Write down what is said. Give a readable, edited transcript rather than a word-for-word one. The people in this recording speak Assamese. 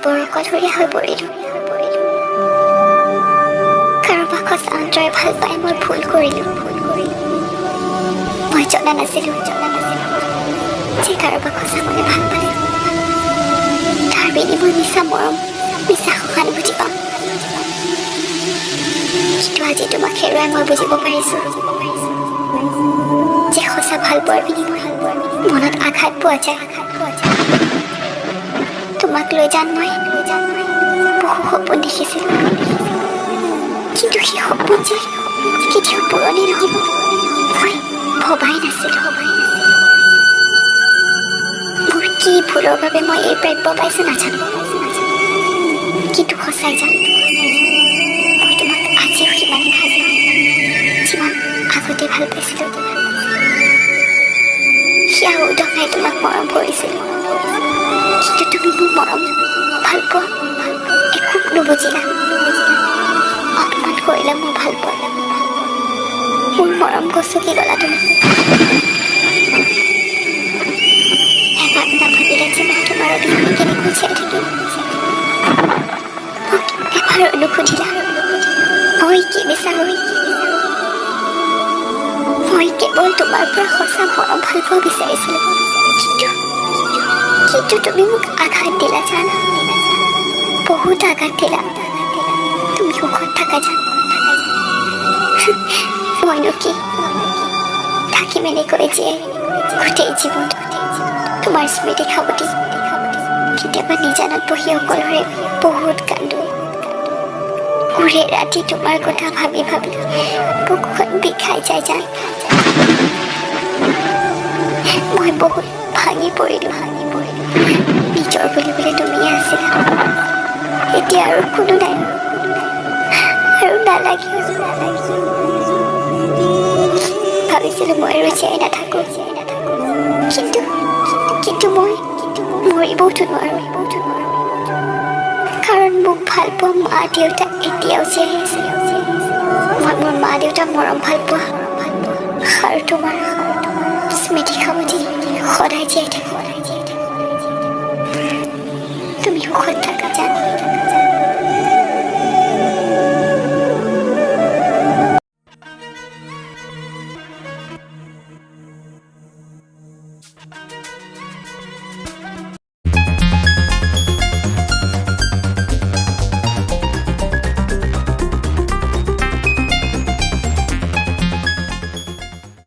বৰ অকলশৰীয়া হৈ পৰিলোঁ। কাৰোবাক সঁচা অন্তৰে ভাল পাই মই ভুল কৰিলোঁ, ভুল কৰিলোঁ। মই জনা নাছিলোঁ যে কাৰোবাক সঁচা মনে ভাল পালে তাৰ বিনিময় মিছা মৰম, মিছা সহানুভূতি পাম। কিন্তু আজি তোমাক হেৰুৱাই মই বুজিব পাৰিছোঁ যে সঁচা ভাল পোৱাৰ বিনিময় মনত আঘাত পোৱা যায়, আঘাত পোৱা যায়। তোমাক লৈ যান মই বহু সপোন দেখিছিলোঁ। কিন্তু সেই সপোন যে কেতিয়াও পুৰণি নহ'ব, মই ভবাই নাছিলোঁ, ভবাই নাছিলোঁ। মোৰ কি ভুলৰ বাবে মই এই প্ৰাপ্য পাইছোঁ নাজানো। কিন্তু সঁচাই জানো, মই তোমাক আজিও সিমানেই ভাল পাওঁ যিমান আগতে ভাল পাইছিলোঁ। হিয়া উদঙাই তোমাক মৰম কৰিছিলোঁ। কিন্তু তুমি মোৰ মৰম, ভাল পোৱা একো নুবুজিলা। অপমান কৰিলা মোৰ ভাল পোৱা। মোৰ মৰম গচকি গ'লা তুমি। এবাৰ নাভাবিলা যে মই তোমাৰ অবিহনে কেনেকৈ জীয়াই থাকিম। মোক এবাৰো নুসুধিলা মই কি বিচাৰোঁ। মই কেৱল তোমাৰ পৰা সঁচা মৰম, ভাল পোৱা বিচাৰিছিলোঁ। কিন্তু তুমি মোক আঘাত দিলা জানা, বহুত আঘাত দিলা। তুমি সুখত থাকা জান। মইনো কি থাকিম এনেকৈ জীয়াই গোটেই জীৱন তোমাৰ স্মৃতি সাৱটি? কেতিয়াবা নিজানত বহি অকলশৰে বহুত কান্দো। ওৰে ৰাতি তোমাৰ কথা ভাবি ভাবি বুকুখন বিষাই যায় জান। মই বহুত ভাঙি পৰিলোঁ, ভাঙি পৰিলোঁ। নিজৰ বুলিবলৈ তুমিয়ে আছিলা। এতিয়া আৰু কোনো নাই আৰু নালাগেও, নালাগেও। ভাবিছিলোঁ মই আৰু জীয়াই নাথাকোঁ, জীয়াই নাথাকোঁ। কিন্তু মই মৰিবওতো নোৱাৰোঁ, নোৱাৰোঁ। কাৰণ মোক ভাল পোৱা মা দেউতা এতিয়াও জীয়াই আছে। মই মোৰ মা দেউতাৰ মৰম, ভাল পোৱা আৰু তোমাৰ স্মৃতি সাৱটি সদায় জীয়াই থাকোঁ, সদায় জীয়াই থাকোঁ। তুমি সুখত থাকা জান।